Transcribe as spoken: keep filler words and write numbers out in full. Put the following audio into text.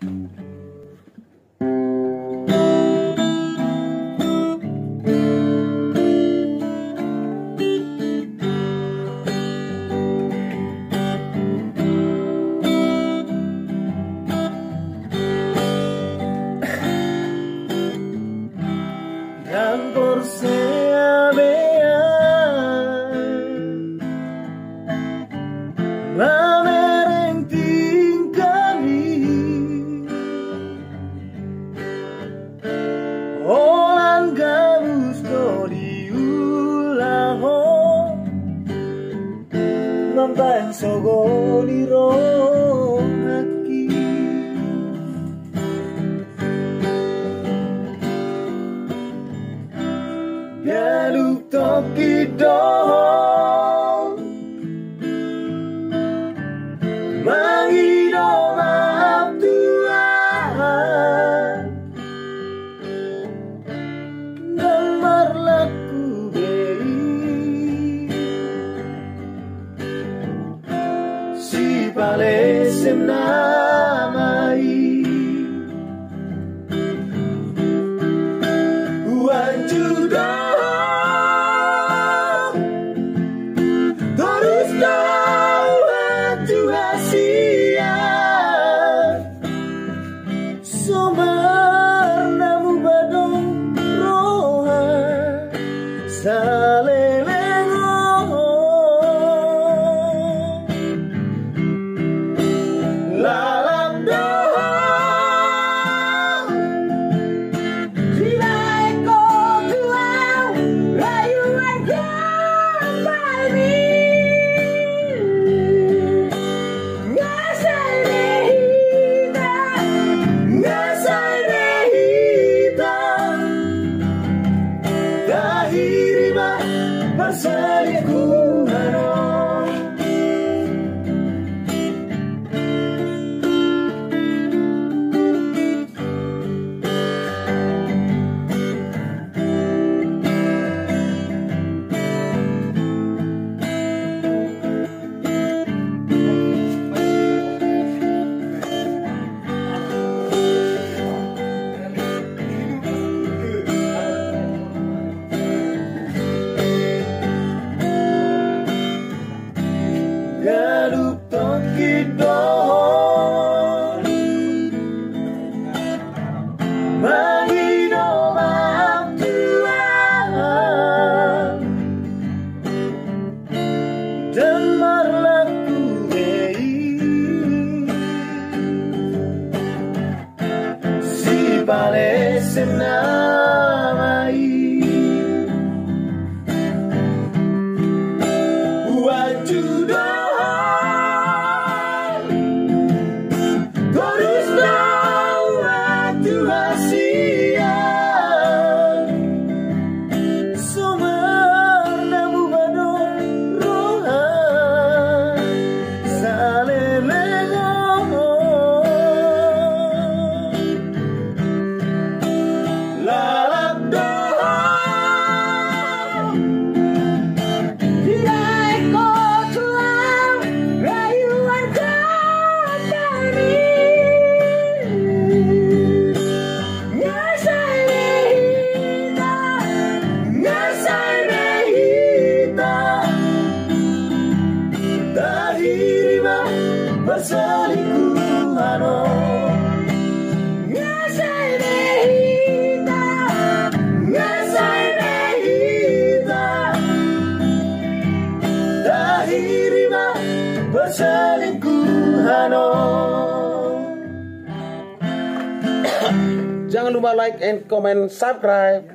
Ndang porsea be ahu mamereng tingkahmi. Holan gabus do diulahon, mambahen sogo ni rohangki. Ganup tongkin do ho mangido maaf tu ahu, ndang marlaku be i sipalesem nama i. Huanju do ho, torus do huanju hasian. So marnamuba do roha saleleng on. Lalap do ho dibahen ho tu ahu, rayuan gombalmi. Nga sai be hita, nga sai be hita, tahirima parselingkuhan on. Ganup tongkin do ho mangido maaf tu ahu, ndang marlaku be i sipalesem nama i. Huanju do ho, torus do huanju hasian. So marnamuba do roha saleleng on. Lalap do ho dibahen ho tu ahu, rayuan gombalmi. Nga sai be hita, nga sai be hita, tahirima parselingkuhan on. Nga sai be hita, nga sai be hita, tahirima parselingkuhan on. Jangan lupa like and comment, subscribe.